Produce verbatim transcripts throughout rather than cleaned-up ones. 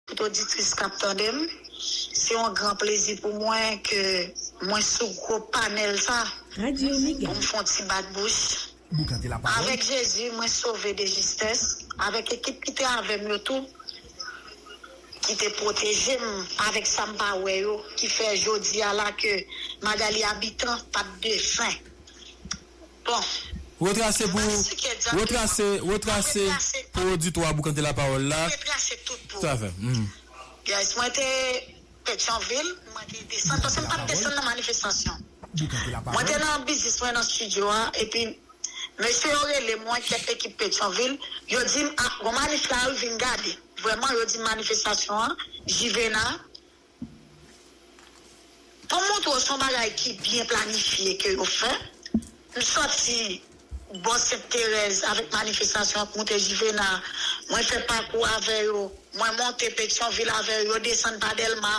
tout oditris k ap tande m. Se yon gran plezi pou mwen ke mwen sou gwo panèl sa pou m fè yon ti bat bouch. Avèk Jezi, mwen sove de jistès. Avèk ekip ki te avè m yo tou, ki te pwoteje m avèk sa m pa wè yo, ki fè jodi a la ke Magalie Habitant p ap defen. Bon. Retrase pou, retrase, retrase pou oditwa a, boukante lapawòl la. Retrase tout pou. Tout à fait. Mhm. Yes, mwen te Petyonvil, mwen te desann, paske m pa t desann nan manifestasyon. Mwen te nan biznis mwen nan estidyo a, epi mesye yo rele mwen, kèk ekip Petyonvil, yo di m, "Ah, gon manif la wi, vin gade." Vrèman, yo di m manifestasyon an, Jivena. Pou m montre w, se yon bagay ki byen planifye ke yo fè. M sòti bò Sent Terèz avèk manifestasyon ap moute Jivena. Mwen fè pakou avè yo. Mwen monte Petyonvil avè yo, yo desann pa Dèlma.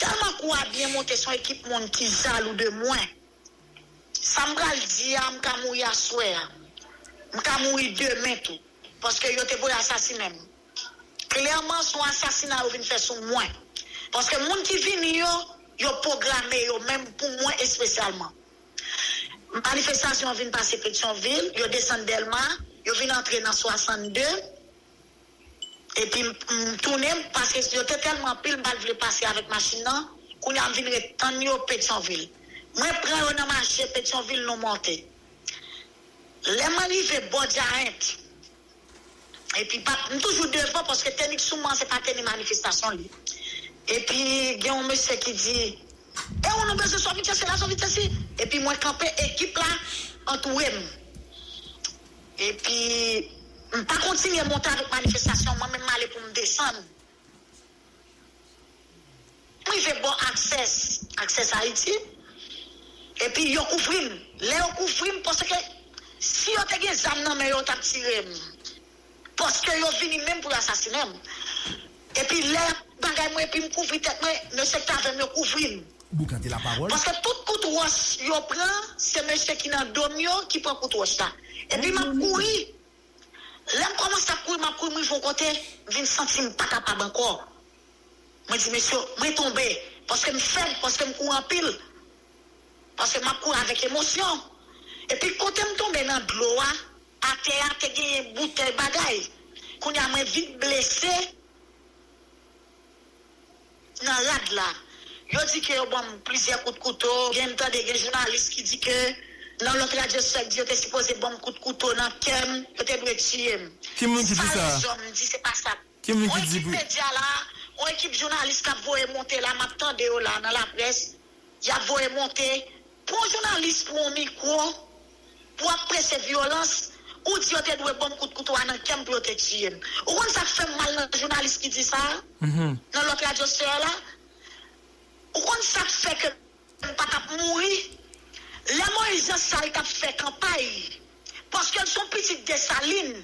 Tèlman kou a byen monte, se yon ekip moun ki jalou de mwen. Sa m pral di a, m ka mouri aswè a. M ka mouri demen tou. Paske yo te voye asasinen m. Klèman, se yon asasina yo vin fè sou mwen. Paske moun ki vini yo, yo pwograme yo menm pou mwen espesyalman. Manifestasyon an vin pase Petyonvil, yo desann Dèlma, yo vin antre nan swasannde. Epi m, m tounen, paske yo te tèlman anpil, m pa t vle pase avèk machin nan. Kounye a, m vin ret tann yo Petyonvil. Mwen pran yo nan mache Petyonvil, nou monte. Lè mwen rive bò Giant, epi pa, m toujou devan, paske teni k sou mwen an, se pa teni manifestasyon li. Epi gen yon mesye ki di, "E ou nou bezwen sòvitye si la, sòvitye si." Epi mwen kanpe, ekip la antoure m. Epi m pa kontinye monte avèk manifestasyon, mwen menm m ale pou m desann. M rive bò Access, Access Haïti. Epi yo kouvri m. Lè yo kouvri m, paske si yo te gen zam nan men yo, yo t ap tire m. Paske yo vini menm pou yo asasinen m. Epi lè bagay mwen, epi m kouvri tèt mwen, mesye k t avè m yo kouvri m. Boukante lapawòl. Paske tout kout wòch yo pran, se mesye ki nan do m yo ki pran kout wòch la. Epi m ap kouri. Lè m kòmanse ap kouri, m ap kouri, m rive yon kote, m vin santi m pa kapab ankò. Mwen di, "Mesye, mwen tonbe." Paske m fèb, paske m kouri anpil. Paske m ap kouri avèk emosyon. Epi kote m tonbe nan dlo a, atè a te genyen boutèy bagay. Kounye a mwen vin blese nan rad la. Yo di ke yo ban m plizyè kout kouto. Gen, m tande gen jounalis ki di ke nan lòt radyo sa k di yo te sipoze ban m kout kouto nan kè m, yo te dwe tiye m. Ki moun ki di sa? Sa lèzòm di, se pa sa. Ki moun ki di pou? Yon ekip medya la, yon ekip jounalis k ap voye monte la, m ap tande yo la nan laprès. Y ap voye monte. Pran jounalis pou yon mikwo, pou ap preche vyolans, ou di yo te dwe ban m kout kouto a nan kè m pou yo te tiye m. Ou konn sa k fè m mal nan jounalis ki di sa a? Nan lòt radyo sè la? Ou konn sa k fè ke m pa t ap mouri? Lè Moyiz Janchal t ap fè kanpay, paske l se yon pitit Desalin,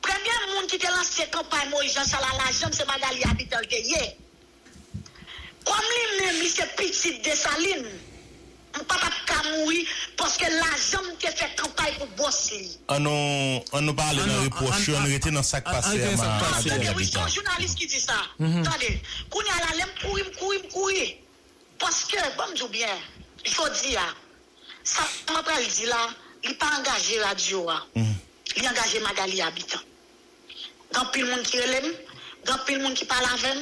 premye moun ki te lanse kanpay Moyiz Janchal a lajan m se Magalie Habitant l te ye. Kòm li menm, li se pitit Desalin, m pa t ap ka mouri paske lajan m te fè kanpay pou bòs li. An nou, an nou pa ale nan repwòch yo, an nou rete nan sa k pase a Magalie Habitant. Tande, wi, se yon jounalis ki di sa. Tande, kounye a la, lè m kouri, m kouri, m kouri. Paske, ban m di w byen, jodi a, sa m pral di la, li pa angaje radyo a. Li angaje Magalie Habitant. Gen anpil moun ki rele m, gen anpil moun ki pale avè m.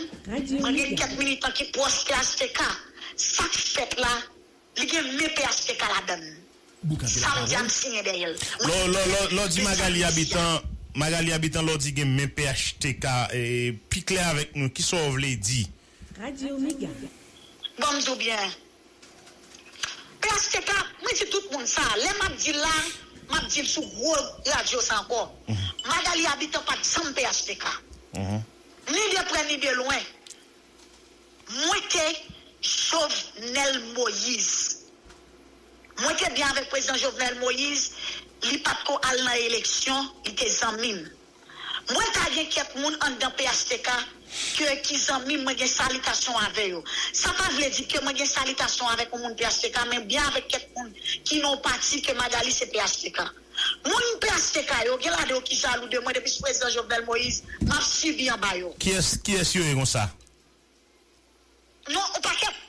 Mwen gen kèk militan ki pwòch P H T K. Sa k fèt la, li gen men P H T K ladan l. Sa m di a, m siyen dèyè l. Lè w, lè w, lè w, lè w di Magalie Habitant, Magalie Habitant, lè w di gen men P H T K, e, pi klè avèk nou, kisa w vle di? Radyo Mega. Ban m di w byen. P H T K, mwen di tout moun sa. Lè m ap di l la, m ap di l sou gwo radyo sa ankò. Magalie Habitant pa t janm P H T K. Ni de prè, ni de lwen. Mwen te Jovenel Moïse. Mwen te byen avèk prezidan Jovenel Moïse, li pa t ko al nan eleksyon, li te zanmi m. Mwen ka gen kèk moun anndan P H T K ke ki zanmi m, mwen gen salitasyon avè yo. Sa pa vle di ke mwen gen salitasyon avèk yon moun P H T K, men byen avèk kèk moun ki nan yon pati ke Magalie se P H T K. Moun P H T K yo, gen ladan yo ki jalou de mwen depi sou prezidan Jovenel Moïse, m ap sibi anba yo. Kiyès, kiyès yo ye konsa? Non, yon pakèt.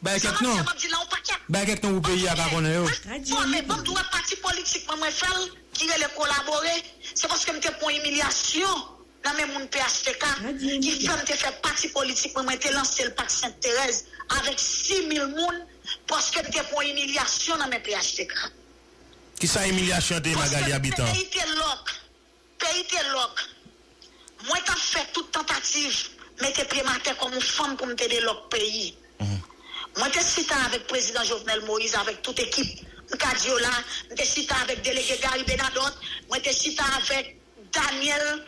Bay kèk non. M ap di la, yon pakèt. Bay kèk non pou peyi a ka konnen yo. Mwen fòme, ban m di w, pati politik mwen, mwen fè l, ki rele Kolabore, se paske m te pran imilyasyon nan men moun P H T K, ki fè m te fè pati politik mwen, mwen te lanse l Pak Sent Terèz avèk sis mil moun, paske m te pran imilyasyon nan men P H T K. Kisa imilyasyon te ye, Magali Habitant? Peyi te lòk. Peyi te lòk. Mwen t ap fè tout tantativ mete pye m atè kòm yon fanm pou m te delòk peyi. Mwen te chita avèk prezidan Jovenel Moïse, avèk tout ekip. M ka di yo la, m te chita avèk delege Gary Bernadotte, mwen te chita avèk Daniel,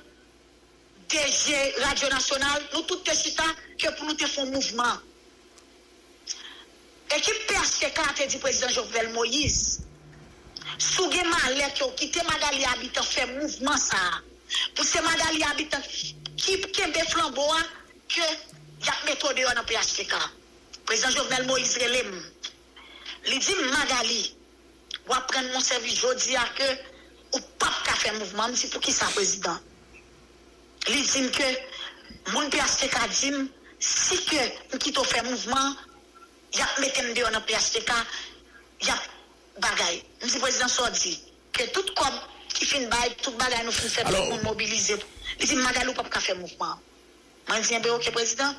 D G Radyo Nasyonal, nou tout te chita ke pou nou te fè yon mouvman. Ekip P H T K a te di prezidan Jovenel Moïse, si w gen malè ke w kite Magali Habitant fè mouvman sa a, pou se Magali Habitant ki kenbe flanbo a, ke y ap mete w deyò nan P H T K. Prezidan Jovenel Moïse rele m. Li di m, Magali, w aprann m yon sèvis jodi a ke ou p ap ka fè mouvman. M di, poukisa, prezidan? Li di m ke moun P H T K di m, si ke m kite w fè mouvman, y ap mete m deyò nan P H T K, y ap bagay. M di, prezidan, sa w di? Ke tout kòb ki fin bay, tout bagay nou fin fè, tout moun mobilize. Li di m, Magali, ou p ap ka fè mouvman. Mwen di, enben, oke, prezidan.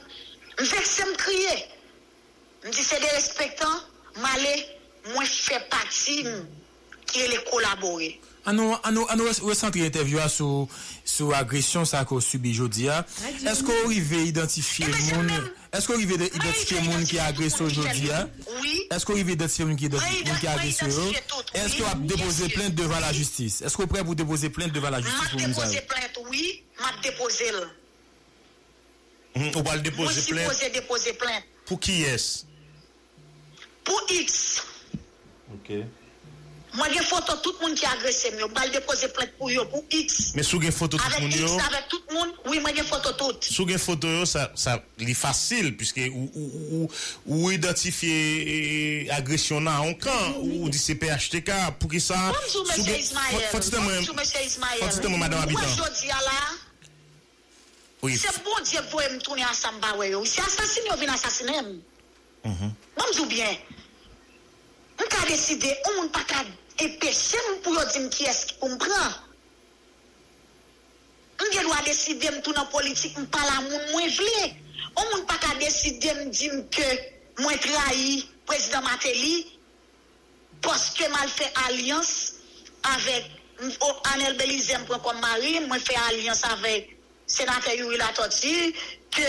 M vekse, m kriye. M di, se derespektan, m ale, mwen fè pati m ki rele Kolabore. An nou, an nou, an nou res- resantre entèvyou a sou, sou agresyon sa ke w sibi jodi a. Èske w rive idantifye moun? Èske w rive de- idantifye moun ki agrese w jodi a? Èske w rive idantifye moun ki, moun ki agrese yo? Èske w ap depoze plent devan lajistis? Èske w prè pou depoze plent devan lajistis pou moun sa yo? M ap depoze plent, wi. M ap depoze l. Mhm, ou pral depoze plent? Mwen sipoze depoze plent. Pou kiyès? Pou X. Ok. Mwen gen foto tout moun ki agrese m yo. M pral depoze plent pou yo, pou X. Men si w gen foto tout moun yo? Avèk X, avèk tout moun. Wi, mwen gen foto tout. Si w gen foto yo, sa, sa, li fasil, piske ou, ou, ou, ou, ou idantifye, e, agresyon nan yon kan, ou, ou di se P H T K. Poukisa? Ban m di w, mesye Ismaël. Ban m di w, mesye Ismaël. Fò ti tann mwen, madanm Habitant. Ou wè jodi a la, se Bondye k voye m tounen a sa m pa wè yo. Se asasine yo vin asasinen m. Ban m di w byen, m ka deside, yon moun pa ka enpeche m pou yo di m kiyès ki pou m pran. M gen dwa deside m tou nan politik, m pale a moun mwen vle. Yon moun pa ka deside m di m ke mwen trayi prezidan Martelly, paske m al fè alyans avèk, o, Arnel Belizaire m pran kòm mari m, mwen fè alyans avèk senatè Youri Latortue, ke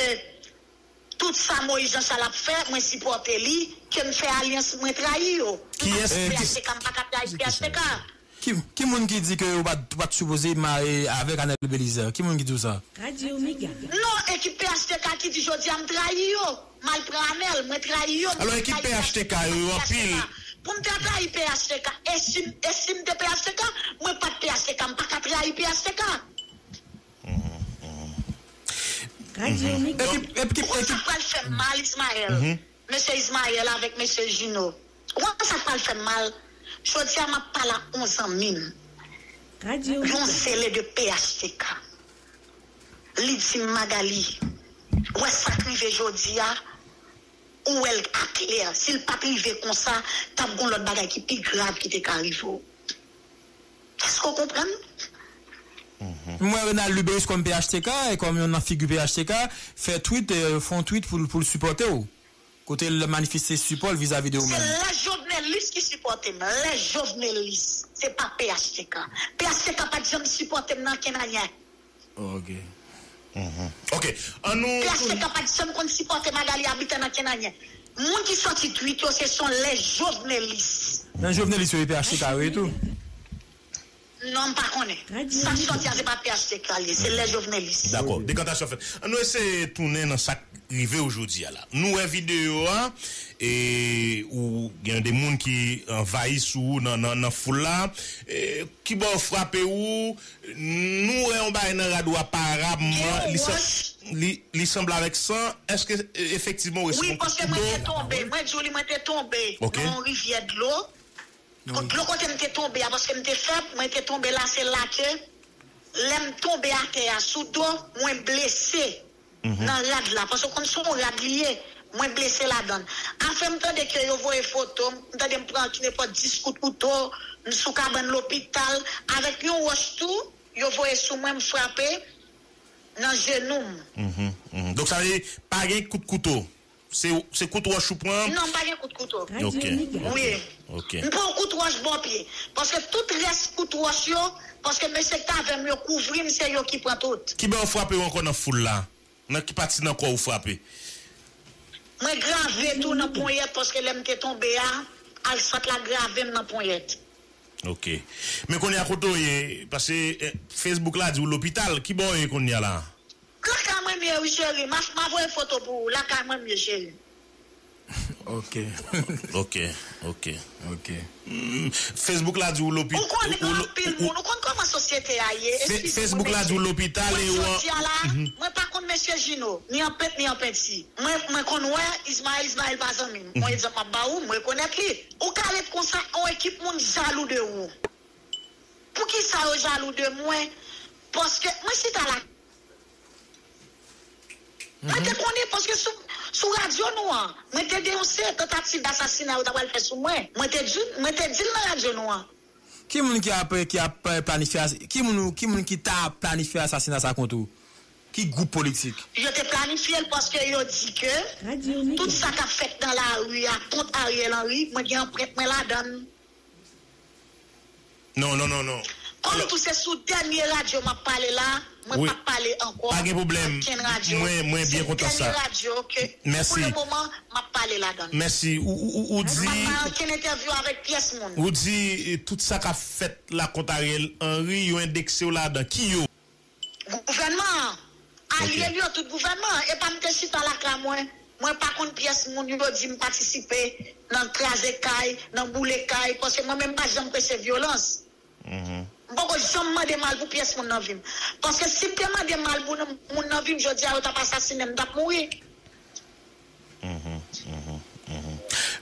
tout sa Moïse Jean Charles ap fè, mwen sipòte li, ke m fè alyans, mwen trayi yo. M pa P H T K, m pa ka trayi P H T K. Ki, ki moun ki di ke ou pa t, ou pa t sipoze mare avèk Arnel Belizaire? Ki moun ki di w sa? Non, ekip P H T K ki di jodi a m trayi yo. M al pran Arnel, mwen trayi yo. Alò, ekip P H T K yo, yo anpil. Pou m te trayi P H T K, e si, e si m te P H T K, mwen pa t P H T K, m pa ka trayi P H T K. Epi, epi, epi, sa pral fè m mal, Ismaël. Mesye Ismaël avèk mesye Gino. Ou wè sa k pral fè m mal? Jodi a, m ap pale ak yon zanmi m. Yon zele de P H T K. Li di m, Magali, ou wè sa k rive jodi a, ou wè l aklè. Si l pa t rive konsa, t ap gen lòt bagay ki pi grav ki te ka rive w. Èske w konprann? M wè Renald Luberice kòm P H T K, e kòm yon nan figi P H T K, fè tweet, e, fè yon tweet pou l, pou l sipòte w. Kote l manifeste sipò l vizavi de ou menm. Se lè Jovenelis ki sipòte m. Lè Jovenelis. Se pa P H T K. P H T K pa t janm sipòte m nan kenanyen. Ok. Ok. An nou P H T K pa t janm konn sipòte Magali Habitant nan kenanyen. Moun ki sòti tweet yo, se son lè Jovenelis. Nan Jovenelis yo, e P H T K yo ye tou. Non, m pa konnen. Sa k sòti a, se pa P H T K li ye, se lè Jovenelis. Dakò, dekantasyon fèt. An nou eseye tounen nan sa k rive w jodi a la. Nou wè videyo a, e, ou gen de moun ki anvayi sou ou nan, nan, nan foul la. E, ki bò frape ou? Nou wè yon bagay nan rad ou a, aparamman, li, li, li sanble avèk san. Èske, e, efektivman, ou resevwa yon kout kouto? Wi, paske mwen te tonbe. Mwen di w li, mwen te tonbe nan yon rivyè dlo. Dlo kote m te tonbe a, paske m te fèb, mwen te tonbe la, se la ke lè m tonbe atè a sou do, mwen blese nan rad la. Paske w konn se yon rad li ye, mwen blese ladan l. Afè m tande ke yo voye foto, m tande m pran nenpòt dis kout kouto, m sou kabann lopital, avèk yon wòch tou, yo voye sou mwen, m frape nan jenou m. Mhm, mhm. Donk sa vle di, pa gen kout kouto? Se, se kout wòch ou pran? Non, m pa gen kout kouto. Ok, ok. Wi. Ok. M pran yon kout wòch bò pye. Paske tout rès kout wòch yo, paske mesye k t avè m yo kouvri m, se yo ki pran tout. Ki bò yo frape w ankò nan foul la? Nan ki pati nan kò w frape? Mwen grave tou nan ponyèt, paske lè m te tonbe a, asfalt la grave m nan ponyèt. Ok. Men kounye a kote w ye, paske eh, Facebook la di w lopital, ki bò w ye kounye a la? Lakay mwen m ye wi cheri, m a voye foto pou ou, lakay mwen m ye cheri. Ok. Ok, ok. Ok. Facebook la di w lopital. Ou konnen gen anpil moun, ou konn kòman sosyete a ye. Fe- Facebook la di w lopital e ou an. Jodi a la, mwen pa konn mesye Jino, ni an pent ni an penti. Mwen, mwen konn wè Ismaël, Ismaël pa zanmi m. Yon egzanp m ap ba ou, m rekonèt li. Ou ka ret konsa, yon ekip moun jalou de ou. Poukisa yo jalou de mwen? Paske mwen chita la. Mwen te konnen paske sou, sou radyo nou an, mwen te denonse tantativ dasasina yo ta pral fè sou mwen. Mwen te di, mwen te di l nan radyo nou an. Ki moun ki ap, ki ap planifye, ki moun, ki moun ki ta planifye asasina sa kont ou? Ki gwoup politik? Yo te planifye l paske yo di ke tout sa k ap fèt nan lari a kont Ariel Henry, mwen gen anprent mwen ladan l. Non, non, non, non. Kòm tou se sou dènye radyo m ap pale la, mwen p ap pale ankò nan okenn radyo. Se dènye radyo ke pou lemoman m ap pale ladan l. Mèsi. Ou, ou, ou, ou di. M p ap bay okenn entèvyou avèk pyès moun. Ou di eh, tout sa k ap fèt la kont Ariel Henry, yo endekse w ladan. Ki yo? Gouvènman an. Alye l yo, tout gouvènman an. Epa m te chita lakay mwen. Mwen pa konn pyès moun yo di m patisipe nan kraze kay, nan boule kay, paske mwen menm m pa janm preche vyolans. M poko janm mande mal pou pyès moun nan vi m. Paske si m te mande mal pou moun nan vi m, jodi a yo t ap asasinen m, m t ap mouri.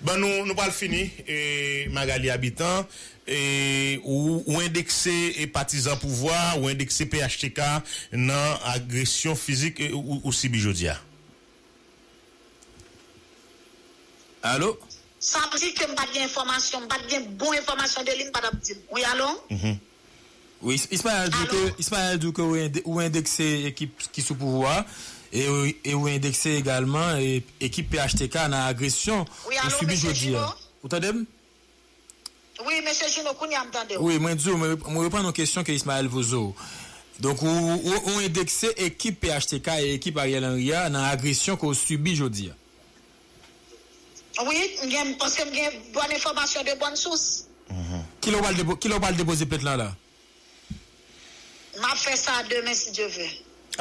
Bon, nou, nou pral fini, e, Magalie Habitant, e, ou, ou endekse e patizan pouvwa, ou endekse P H T K nan agresyon fizik e, ou, ou sibi jodi a. Alo? Sa vle di ke m pa t gen enfòmasyon, m pa t gen bon enfòmasyon de li, m pa t ap di l. Wi, alo? Wi, Ismaël di ke, Ismaël di ke ou endekse ekip ki sou pouvwa e ou endekse egalman ekip P H T K nan agresyon ou sibi jodi a. Ou tande m? Wi, mesye Jino, kounye a m tande w. Wi, mwen di w, mwen reponn yon kesyon ke Ismaël poze w. Donk, ou, ou, ou endekse ekip P H T K e ekip Ariel Henry a nan agresyon ke w sibi jodi a. Wi, m gen, paske m gen bòn enfòmasyon de bòn sous. Kilè w pral depo, kilè w pral depoze plent lan la? M ap fè sa demen si Dye vle.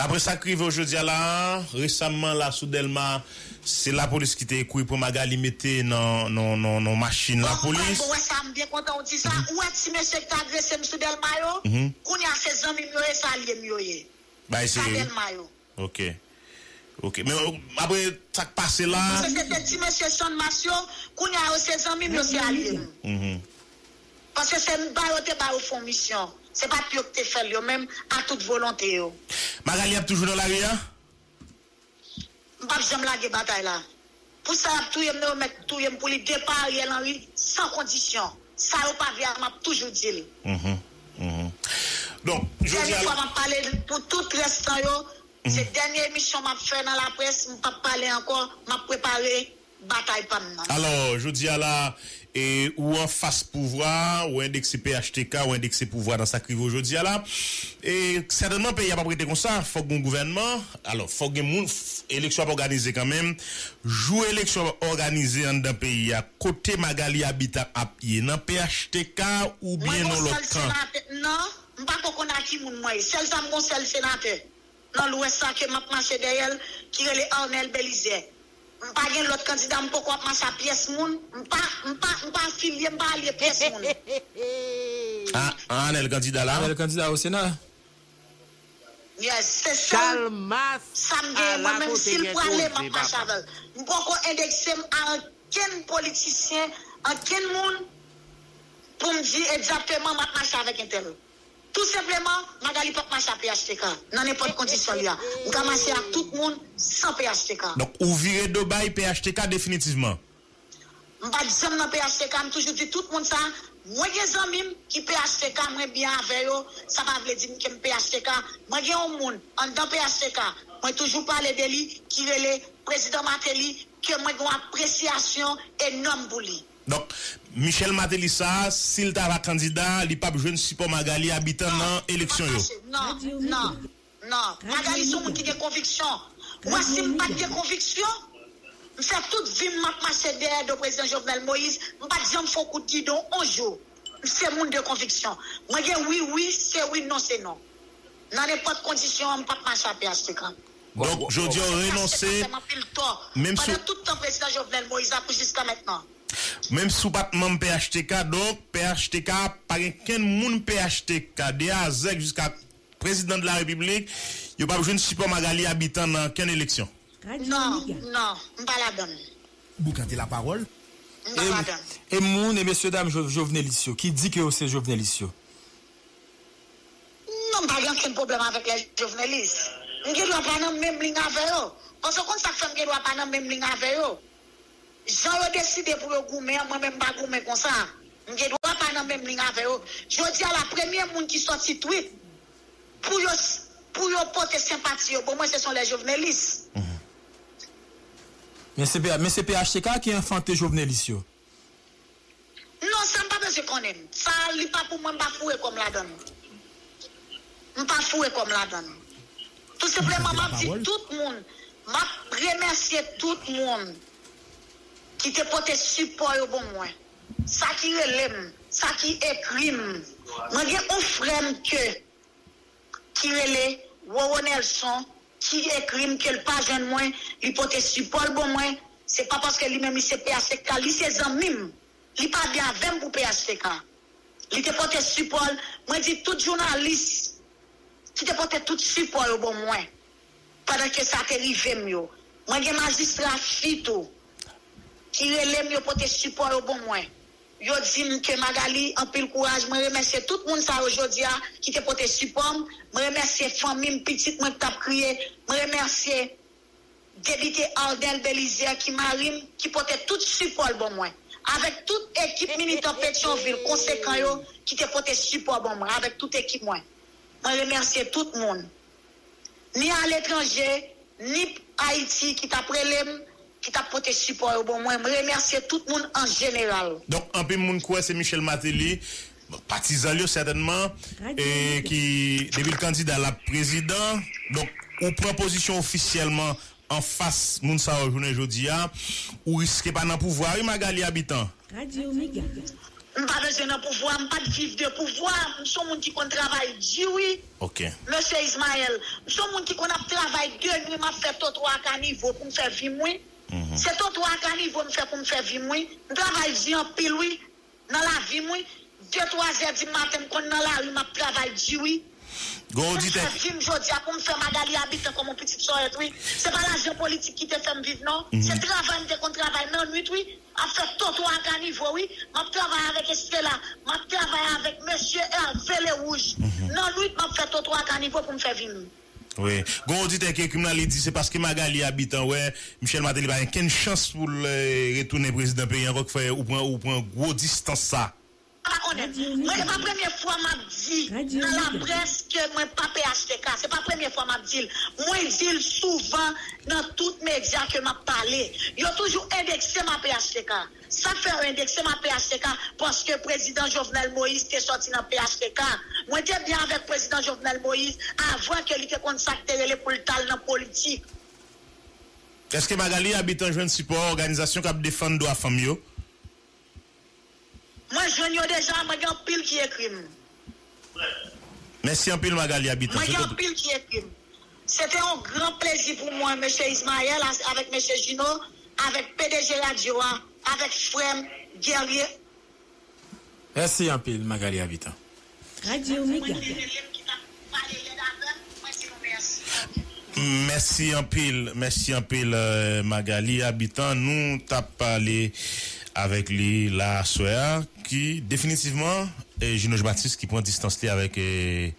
Apre sa k rive w jodi a la a, resamman la sou Dèlma, se lapolis ki te kouri pran Magalie mete nan, nan, nan, nan machin lapolis. Bon, ou wè sa, m byen kontan w di sa. Ou wè ti mesye ki t agrese m sou Dèlma yo? Kounye a se zanmi m yo ye, se alye m yo ye. Bagay serye wi. Sa Dèlma yo. Ok. Ok. Men apre sa k pase la. Paske se te ti mesye Channmas yo, kounye a yo se zanmi m, yo se alye m. Paske se m ba yo te ba yo fè yon misyon. Se pa t yo ki te fè l yo menm, a tout volonte yo. Magalie ap toujou nan lari a? M p ap janm lage batay la. Pou sa y ap touye m nan, yo mèt touye m pou li depa Ariel Henry san kondisyon. Sa yo pa vle a, m ap toujou di l. Dènye fwa m ap pale pou tout rès tan yo. Se dènye emisyon m ap fè nan laprès, m p ap pale ankò, m ap prepare batay pa m nan. Alò, jodi a la, e, ou anfas pouvwa, ou endekse P H T K, ou endekse pouvwa nan sa k rive w jodi a la. E, sètènman, peyi a p ap rete konsa, fòk gen yon gouvènman. Alò, fòk gen moun, eleksyon ap òganize kanmenm. Jou eleksyon ap òganize anndan peyi a, kote Magalie Habitant ap ye? Nan P H T K oubyen nan lòt kan? Non, m pa ko konn a ki moun mwen ye. Sèl sa m gon sèl senatè nan Lwès la ke m ap mache dèyè l, ki rele Arnel Belizaire. M pa gen lòt kandida, m poko ap mache a pyès moun. M pa, m pa, m pa afilye, m pa alye pyès moun. Ah, Arnel kandida la? Arnel kandida o Sena? Yes, se sèl sa m genyen mwen menm, si l prale, m ap mache avè l. M poko endekse m a ankenn politisyen, ankenn moun. pou m di egzakteman m ap mache avèk entèl. Tou senpleman, Magali p ap mache ak P H T K nan nenpòt kondisyon li a. M ka mache ak tout moun san P H T K. Donk, ou vire do bay P H T K definitivman? M pa t janm nan P H T K, m toujou di tout moun sa. Mwen gen zanmi m ki P H T K, mwen byen avè yo. Sa pa vle di m ke m P H T K. Mwen gen yon moun anndan P H T K, mwen toujou pale de li, ki rele Prezidan Martelly, ke mwen gen yon apresyasyon enòm pou li. Donk, Michel Martelly sa, si l ta va kandida, li p ap jwenn sipò Magali Abitan nan eleksyon yo. Non, non, non. Magali se yon moun ki gen konviksyon. Mwen, si m pa t gen konviksyon, m fè tout vi m m ap mache dèyè do prezidan Jovenel Moïse, m pa t janm fè yon kout gidon yon jou. M se moun de konviksyon. Mwen gen wi wi, se wi, non se non. Nan nenpòt kondisyon, m p ap mache ak P H T K. Donk, jodi a, w renonse, menm si. Pandan tout tan prezidan Jovenel Moïse la pou jiska mentnan. Menm si w pa t manm P H T K, donk, P H T K pa gen kenn moun P H T K, de A a Z jiska prezidan de la repiblik, yo p ap jwenn sipò Magali Abitan nan kenn eleksyon. Non, non, m pa ladann. Boukante lapawòl. M pa ladann. E moun e mesye dam jovenelis yo ki di ke yo se jovenelis yo. Non, m pa gen okenn pwoblèm avèk lè jovenelis. M gen dwa pa nan menm liy avè yo. Paske w konn sa k fè m gen dwa pa nan menm liy avè yo. Jan yo deside pou yo goumen an, mwen menm m pa goumen konsa. M gen dwa pa nan menm liy avè yo. Jodi a la, premye moun ki sòti tweet pou yo pou yo pote senpati yo bon mwen, se son lè jovenelis. Men se P H T K ki enfante jovenelis yo. Non, sa m pa bezwen konnen. Sa li pa pou mwen, m pa foure kò m ladann. M pa foure kò m ladann. Tou senpleman, m ap di tout moun, m ap remèsye tout moun ki te pote sipò yo bon mwen. Sa ki rele m, sa ki ekri m. Mwen gen yon frè m ke ki rele Roro Nelson, ki ekri m ke l pa jwenn mwen, li pote sipò l bon mwen. Se pa paske li menm li se P H T K, li se zanmi m. Li pa byen avè m pou P H T K. Li te pote sipò l. Mwen di tout jounalis ki te pote tout sipò yo bon mwen pandan ke sa te rive m yo. Mwen gen majistra fi tou ki rele m, yo pote sipò yo bon mwen. Yo di m ke Magali, anpil kouraj. Mwen remèsye tout moun sa yo jodi a ki te pote sipò m. Mwen remèsye fanmi m, pitit mwen ki t ap kriye. Mwen remèsye depite Ardel Belizaire ki mari m, ki pote tout sipò l bon mwen. Avèk tout ekip militan Petyonvil konsekan yo ki te pote sipò bon mwen, avèk tout ekip mwen. Mwen remèsye tout moun. Ni aletranje, ni Ayiti ki t ap rele m, ki t ap pote sipò yo bon mwen. M remèsye tout moun an jeneral. Donk, anpil moun kwè se Michel Martelly, patizan l yo sètènman, e ki, depi l kandida, l ap prezidan. Donk, ou pran pozisyon ofisyèlman anfas moun sa yo jounen jodi a, ou riske pa nan pouvwa wi, Magali Abitan. M pa bezwen nan pouvwa, m pa t viv de pouvwa. M se yon moun ki konn travay di wi. Mesye Ismael, m se yon moun ki konn ap travay de nwi, m ap fè twotwa ak kanivo pou m fè vi m wi. Se twotwa ak kanivo m fè pou m fè vi m wi. M travay di anpil wi. Nan lavi m wi. De twa zè di maten m konn nan lari, m ap travay di wi. Pou m fè vi m jodi a, pou m fè Magali Abitan kòm yon pitit Sòyèt wi. Se pa lajan politik ki te fè m viv non. Se travay m te konn travay nan nwit wi. Ap fè twotwa ak kanivo wi. M ap travay avèk Estela. M ap travay avèk mesye Hervé Lerouge. Nan nwit m ap fè twotwa ak kanivo pou m fè vi m. Wi. Gon oditè ki ekri m la, li di se paske Magali Abitan wè Michel Martelly pa gen kenn chans pou l retounen prezidan peyi a ankò ki fè ou pran ou pran gwo distans sa. Pa konnen. Mwen, se pa premye fwa m ap di nan laprès ke mwen pa P H T K. Se pa premye fwa m ap di l. Mwen di l souvan nan tout medya ke m ap pale. Yo toujou endekse m a P H T K. Sa k fè yo endekse m a P H T K? Paske prezidan Jovenel Moïse te sòti nan P H T K. Mwen te byen avèk prezidan Jovenel Moïse avan ke li te konn sa k te rele pou l t al nan politik. Èske Magali Abitan jwenn sipò òganizasyon k ap defann dwa fanm yo? Mwen jwenn yo deja, mwen gen anpil ki ekri m. Mèsi anpil Magali Abitan. Mwen gen anpil ki ekri m. Se te yon gran plezi pou mwen, mesye Ismael, avèk mesye Gino, avèk P D G radyo a, avèk frè m Guerrier. Mèsi anpil Magali Abitan. Radyo Mega. Mèsi anpil, mèsi anpil euh, Magali Abitan. Nou t ap pale avèk li la aswè a, ki definitivman, e, Gino Jean Baptiste ki pran distans li avèk, e,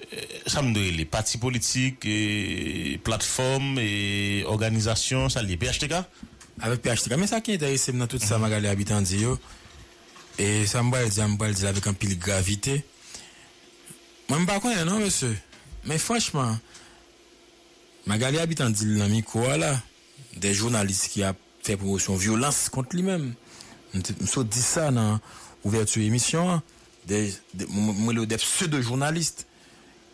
e, sa m dwe rele, pati politik, e, platfòm, e, òganizasyon, sa l ye, P H T K? Avèk P H T K. Men sa ki enterese m nan tout sa Magalie Habitant di yo, e sa m pral di a, m pral di l avèk anpil gravite. Mwen, m pa konnen non, mesye. Men franchman, Magalie Habitant di l nan mikwo a la, de jounalis ki ap fè pwomosyon vyolans kont li menm. M t-, m sot di sa nan ouvèti emisyon an. De, de, m, m rele yo de pseudo jounalis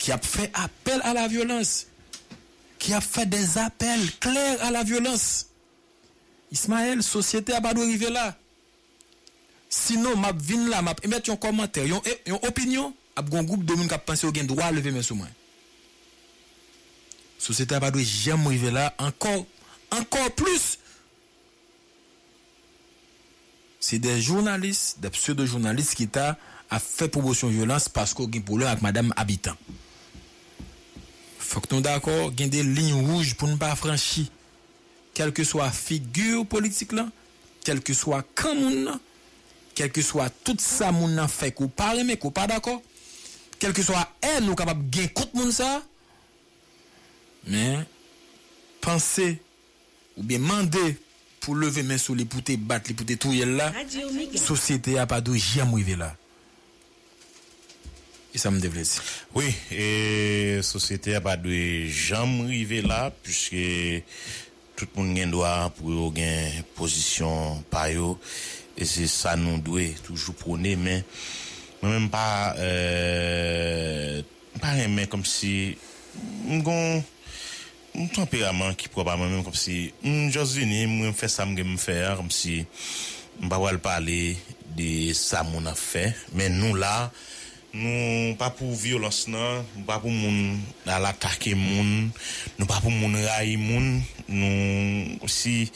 ki ap fè apèl a la vyolans, ki ap fè de apèl klè a la vyolans. Ismaël, sosyete a pa dwe rive la. Sinon, m ap vin la, m ap emèt yon kòmantè, yon, e, yon opinyon, ap gen yon gwoup de moun k ap panse yo gen dwa leve men sou mwen. Sosyete a pa dwe janm rive la ankò, ankò plis. Se de jounalis, de pseudo jounalis ki ta ap fè pwomosyon vyolans paske w gen pwoblèm ak madanm Habitant. Fòk nou dakò, gen de liy wouj pou n pa franchi. Kèlkeswa figi politik lan, kèlkeswa kan moun nan, kèlkeswa tout sa moun nan fè ke w pa renmen, ke w pa dakò, kèlkeswa èn ou kapab gen kont moun sa, men panse oubyen mande pou leve men sou li, pou te bat li, pou te touye l la, sosyete a pa dwe janm rive la. E sa m te vle di. Wi, e sosyete a pa dwe janm rive la, piske tout moun gen dwa pou yo gen pozisyon pa yo, e se sa nou dwe toujou pwone, men mwen menm pa, euh, m pa renmen kòmsi m gon yon tanperaman ki pwòp a mwen menm, kòmsi m just vini, mwen fè sa m gen m fè a, kòmsi m pa pral pale de sa moun ap fè. Men nou la, nou pa pou vyolans nan, nou pa pou moun al atake moun, nou pa pou moun rayi moun, nou, si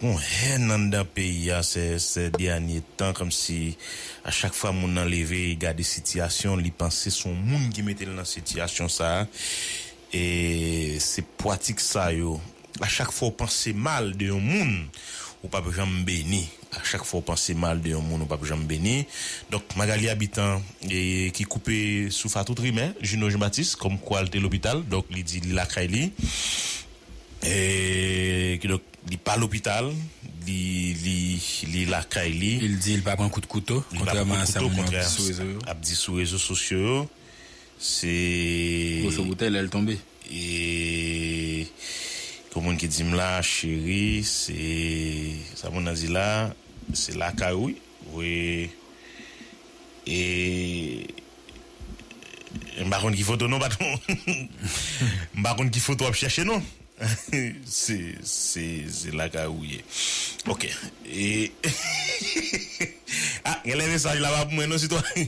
gon hèn anndan peyi a, se, se dènye tan, kòmsi a chak fwa moun nan leve, li gade sitiyasyon, li panse se yon moun ki mete l nan sitiyasyon sa a. E se pwatik sa yo. A chak fwa w panse mal de yon moun, ou p ap janm beni. A chak fwa w panse mal de yon moun, ou p ap janm beni. Donk, Magalie Habitant, e, ki koupe souf a tout rimè, Gino Jean Baptiste, kòmkwa l te lopital, donk li di li lakay li. E, kidonk, li pa lopital, li, li, li lakay li. Li di li pa pran kout kouto, kontrèman a sa moun yo ap di sou rezo yo. Ap di sou rezo sosyo yo. Se gwoso boutèy lè l tonbe. E, kon moun ki di m la, cheri, se, sa moun nan di la, se lakay ou, wi. Wi. E, m pa konn ki foto non, patwon. M pa konn ki foto w ap chèche non. Se, se, se lakay ou ye. Ok. E, ah, genlè mesaj la pa pou mwen non, sitwayen.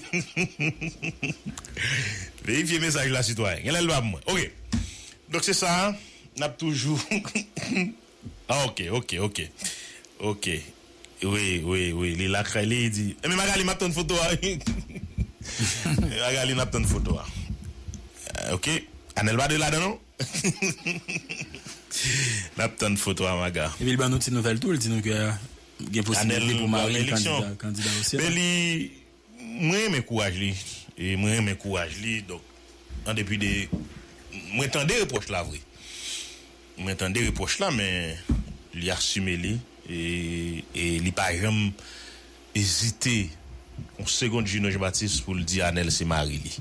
Verifye mesaj la, sitwayen. Genlè l pa pou mwen. Ok. Donk se sa, n ap toujou. Ah, ok, ok, ok. Ok. Wi, wi, wi. Li lakay li, li di. Enben, Magalie, m ap tann foto a, wi. Magalie, n ap tann foto a. Ah, ok. Anèl pa dwe ladan, non? N ap tann foto a, Maga. Epi l ban nou ti nouvèl tou, l di nou ke gen posibilite pou Marie kandida, kandida o Sena. Men li, mwen renmen kouraj li. E mwen renmen kouraj li. Donk, an depi de, mwen tande repwòch la vre. Mwen tande repwòch la, men li asime li. E, e li pa janm ezite yon segonn Gino Jean Baptiste pou l di Anèl se mari li.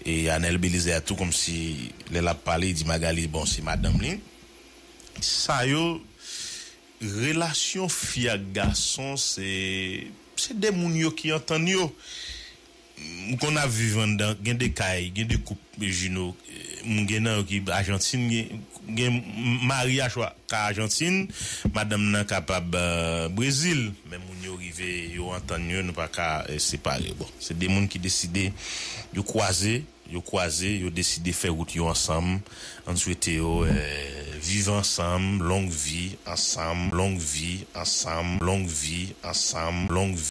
E Anèl Belizaire tou, kòmsi lè l ap pale, li di Magalie, bon, se madanm li. Sa yo, relasyon fi ak gason, se, se de moun yo ki antann yo. M konn ap viv anndan, gen de kay, gen de koup, Gino, m gen nan yo ki Ajantin, gen, gen mari a chwa ka Ajantin, madanm nan kapab, euh, Brezil, men moun yo rive, yo antann yo, nou pa ka, euh, separe. Bon, se de moun ki deside, yo kwaze, yo kwaze, yo deside fè wout yo ansanm. Ann swete yo, euh, viv ansanm, long vi ansanm, long vi ansanm, long vi ansanm, long vi.